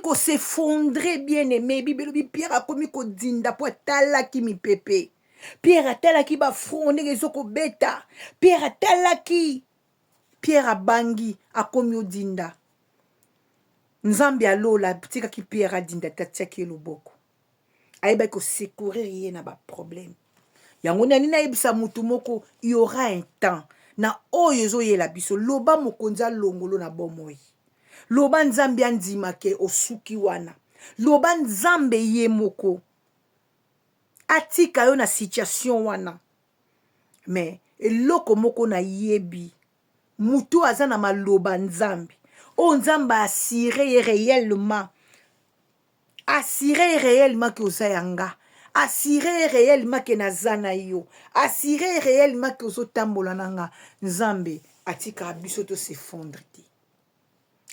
Kos'effondrer, bien aimé. Bible elobi Pierre akomi kodinda mpo atalaki mipepe. Pierre atalaki bafront ndenge ezokobeta. Pierre atalaki, Pierre abangi, akomi odinda. Nzambe alola atikaki Pierre adinda te, atiaki ye loboko, ayebaki kosecourir ye na baproblème yango. Nani nayebisa motu moko, y aura un temps na oyo ezoyela biso. Loba mokonzi alongolo na bomoi, loba Nzambe andima ke osuki wana, loba Nzambe ye moko atika yo na situation wana. Mais eloko moko nayebi, motu aza na maloba Nzambe oyo Nzambe assurer ye réellement, assurer ye réellement ke oza ya nga, assurer ye réellement ke naza na yo, assurer ye réellement ke ozotambola na nga. Nzambe atikaka biso tos'effondrer te,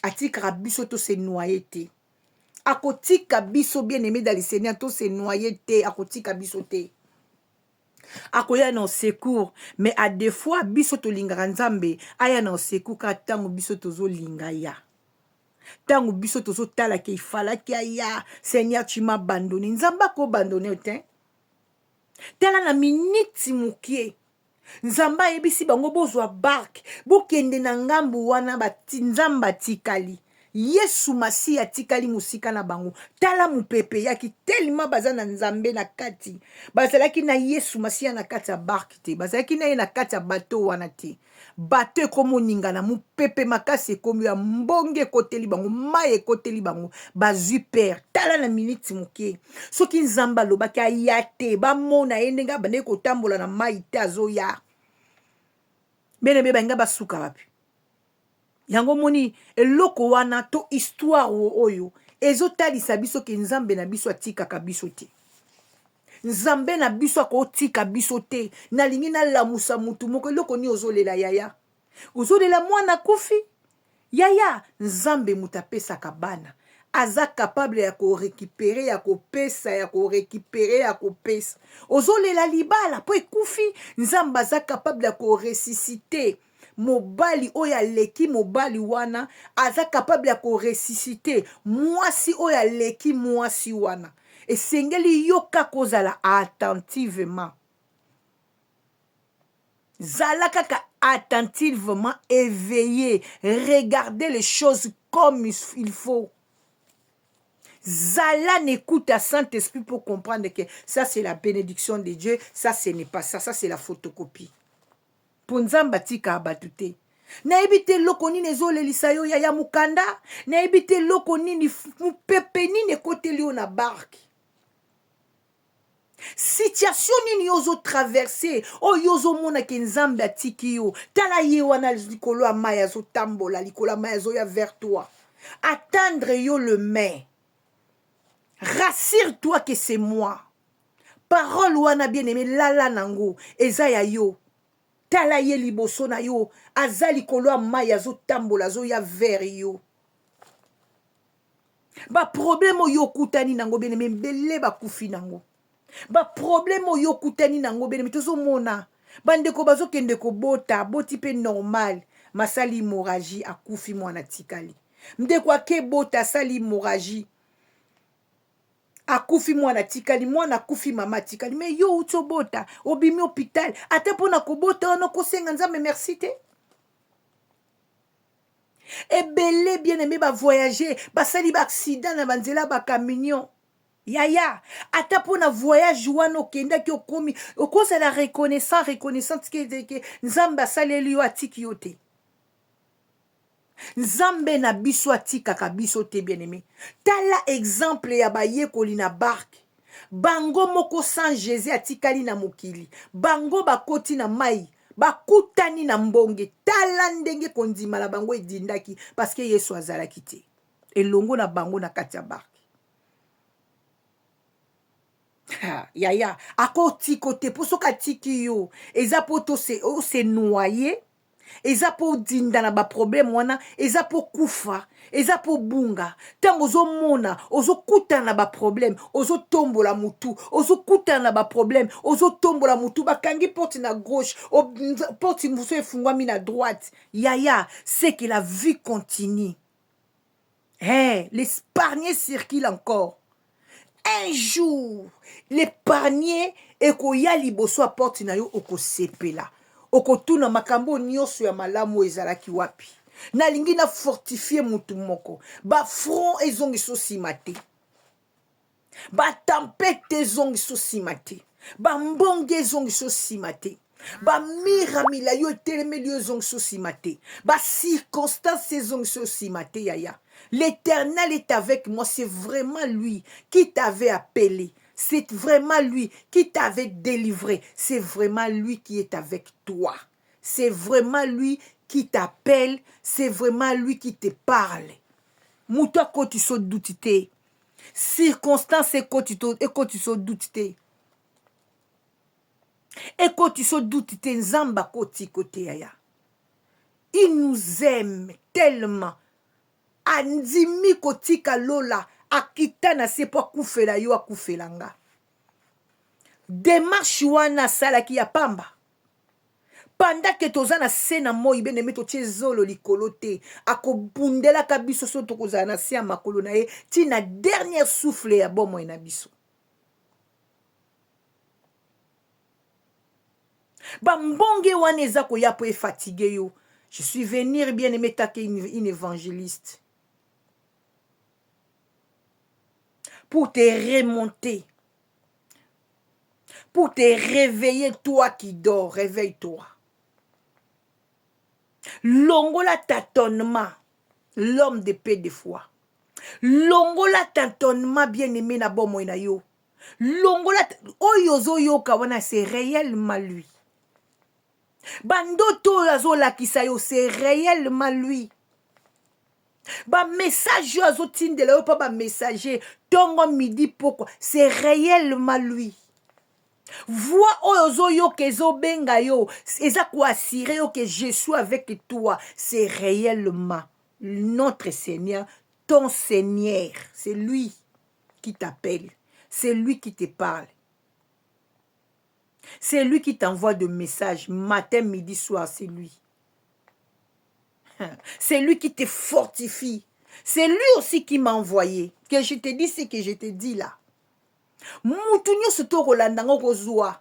atikaka biso tose noyer te. Akotika biso, bien aimé dans le Seigneur, tose noyer te, akotika biso te, akoya na secours. Mais à des fois biso tolingaka Nzambe aya na secours kaka ntango biso tozolinga ya, ntango biso tozotalaka efalaki aya. Seigneur, tu m'as abandonné. Nzambe akoabandonner te. Tala, na miniti mokie Nzambe ayebisi bango bozwa barque, bokende na ngambu wana. Nzambe atikali, Yesu Masiya atikali mosika na bango. Tala mopepe eyaki telema. Baza na Nzambe na kati, bazalaki na Yesu Masiya na kati ya barque te, bazalaki na ye na kati ya bato wana te. Bato ekomi oningana, mopepe makasi ekomi ya mbonge, ekoteli bango, mai ekoteli bango, bazwi peur. Tala, na miniti moke, soki Nzambe alobaki aya te, bamona ye ndenge abandaki kotambola na mai te, azoya bene be balinga basuka wapi? Yango moni eloko wana to histoire oyo ezotalisa biso ke Nzambe na biso atikaka biso te. Nzambe na biso akotika biso te. Nalingi nalamusa mutu moko. Eloko nini ozolela, yaya? Ozolela mwana akufi, yaya. Nzambe moto apesaka bana, aza capable ya korécupérer, ya kopesa, ya korécupérer, ya kopesa. Ozolela libala mpo ekufi, Nzambe aza capable ya koressusciter mobali oyo aleki mobali wana, aza capable ya koressusciter mwasi oyo aleki mwasi wana. Esengeli yo kaka ozala attentivement, zala kaka attentivement éveillé, regardez les choses comme il faut, zala na écoute à Saint-Esprit pour comprendre que ça, c'est la bénédiction de Dieu, ça, ce n'est pas ça, ça, c'est la photocopie. Mpo Nzambe atikaka bato te. Nayebi te eloko nini ezolelisa yo, yaya. Mokanda, nayebi te eloko nini, mopepe nini ekoteli yo na barque, situation nini yo ozotraverser oyo ozomonake Nzambe atiki yo. Tala ye wana likolo ya mai, azotambola likolo ya mai, azoya vers toi, atendre yo le main. Rassure-toi que c'est moi. Parole wana, bien aimé, lala nango, eza ya yo. Tala ye liboso na yo, aza likolo ya mai, azotambola, azoya vers yo. Baproblème oyo okutani nango, bien aimé, ebele bakufi nango. Baproblème oyo okutani nango, bien aimé, tozomona bandeko bazokende kobota, aboti mpe normal, masali hémorragie, akufi, mwana tikali. Ndeko akebota, asali hémorragie, akufi, mwana atikali, mwana akufi, mama atikali. Mais yo outi obota, obimi hôpital, ata mpona kobota wana okosenga Nzambe merci te? Ebele, bien aimé, bavoyage, basali baaccident na banzela, bacamion. Yaya, ata mpona voyage wana okendaki, okomi, okozala reconnaissant, reconnaissante ke Nzambe asaleli yo, atiki yo te. Nzambe na biso atikaka biso te, bien aimé. Tala exemple ya bayekoli na barque, bango moko sans Jésus atikali na mokili. Bango bakoti na mai, bakutani na mbonge. Tala ndenge kondima na bango edindaki, parce que Yesu azalaki te elongo na bango na kati ya barque. Yaya, akotika te, mpo soki atiki yo, eza mpo ose noyer, eza mpo odinda na baproblème wana, eza mpo kufa, eza mpo bunga. Ntango ozomona ozokutana na baproblème, ozotombola motu, ozokutana na baproblème, ozotombola motu, bakangi porte na gauche, porte mosusu efungwami na droite. Yaya, c'est que la vie continue. Hey, l'épargné circule encore. Un jour, l'épargné ekoya liboso ya porte na yo, okosepela, okotuna makambo nyonso ya malamu ezalaki wapi. Nalingi na fortifie mutu moko, bafront ezongiso nsima te, batempêtes ezongiso nsima te, bambonge ezongiso nsima te, bamurs milai oyo etelemeli yo ezongiso nsima te, bacirconstance ezongiso nsima te. Yaya, l'Éternel est avec moi. C'est vraiment lui qui t'avait appelé, c'est vraiment lui qui t'avait délivré, c'est vraiment lui qui est avec toi, c'est vraiment lui qui t'appelle, c'est vraiment lui qui te parle. Moto akotisa doute te, circonstance ekotisa doute te, ekotisa doute te. Nzambe akoti kote. Yaya, il nous aime tellement, andimi kotika lola, akita na se mpo akufela yo, akufela nga. Démarche wana asalaki ya pamba pendant que toza na se na moi. Bien-aimé, totie zolo likolo te, akobundelaka biso. So tokozala na se ya makolo na ye ntina dernier souffle ya bomoi na biso. Bambonge wana eza koya mpo efatigue yo. Je suis venir, bien aimé, take une évangéliste pour te remonter, pour te réveiller. Toi qui dors, réveille-toi. Longola tâtonnement, l'homme de peu de foi. Longola tâtonnement, bien aimé, na bomoi na yo. Longola oyo ozoyoka wana, c'est réellement lui. Bandoto oyo azolakisa yo, c'est réellement lui. Bamessage oyo azotindela yo mpo bamessager ntongo, midi, pokwa, c'est réellement lui. Voix oyo ozoyoka ezobenga yo, eza koassurer yo que je suis avec toi, c'est réellement notre Seigneur, ton Seigneur. C'est lui qui t'appelle, c'est lui qui te parle, c'est lui qui t'envoie de messages matin, midi, soir. C'est lui, c'est lui qui te fortifie. C'est lui aussi qui m'a envoyé que je te dis ce que je te dis là. Mutu nyonso tokolanda ngo, kozwa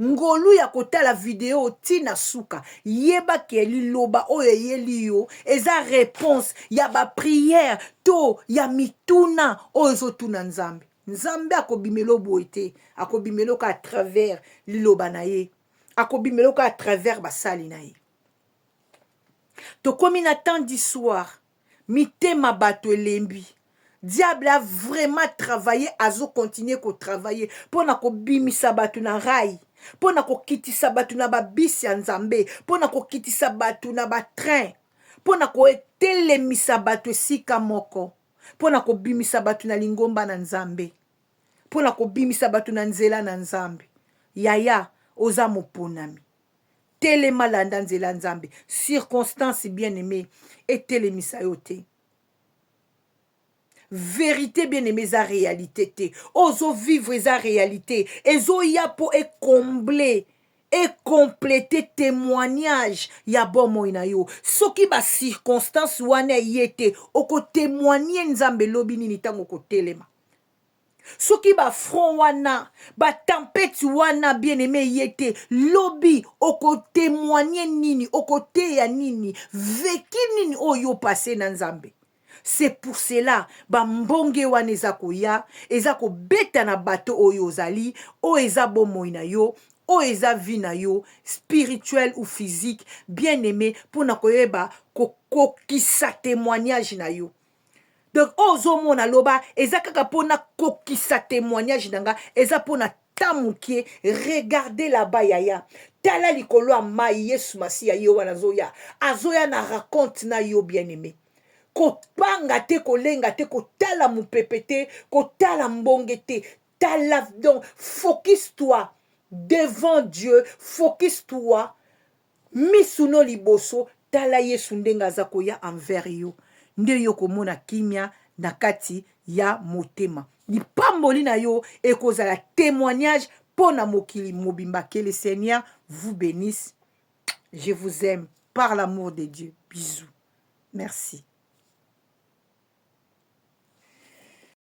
ngolu ya kotala video ntina suka, yeba que liloba oyo eyeli yo eza réponse ya baprière to ya mituna oyo ezotuna Nzambe. Nzambe akobimela boye te, akobimela oka à travers liloba na ye, akobimela oka à travers basali na ye. Tokomi na temps du soir, mitema bato elembi. Diable a vraiment travaillé, azocontinuer kotravailler mpo na kobimisa bato na rail, mpo na kokitisa bato na babisi ya Nzambe, mpo na kokitisa bato na batrain, mpo na koetelemisa bato esika moko, mpo na kobimisa bato na lingomba na Nzambe, mpo na kobimisa bato na nzela na Nzambe. Yaya, oza moponami, telema, landa nzela Nzambe. Circonstance, bien aimé, etelemisa yo te. Vérité, bien aimé, eza réalité te. Ozovivre eza réalité, ezoya mpo ecombler, ecompléter témoignage ya bomoi na yo. Soki bacirconstance wana eye te, okotémoigner Nzambe elobi nini ntango okotelema? Soki bafront wana, batempêtes wana, bien aimé, ye te, lobi okotémoigner nini? Okoteya nini? Vécu nini oyo opase na Nzambe? C'est pour cela bambonge wana eza koya, eza kobeta na bato oyo ozali, oyo eza bomoi na yo, oyo eza vie na yo spirituelle ou physique, bien aimé, mpona koyeba kokokisa témoignage na yo. Donc oyo ozomona, loba eza kaka mpona kokisa témoignage na nga, eza mpona ta moke. Regarde là-bas, yaya, tala likolo ya mai, Yesu Masiya ye wana azoya, azoya na raconte na yo. Bien aimé, kopanga te, kolenga te, kotala mopepe te, kotala mbonge te, tala. Donc focus toi devant Dieu, focus toi misu no liboso, tala Yesu ndenge aza koya envers yo, nde yo komona kimia na kati ya motema. Lipamboli na yo ekozala témoignage mpo na mokili mobimba. Que le Seigneur vous bénisse. Je vous aime par l'amour de Dieu. Bisous, merci.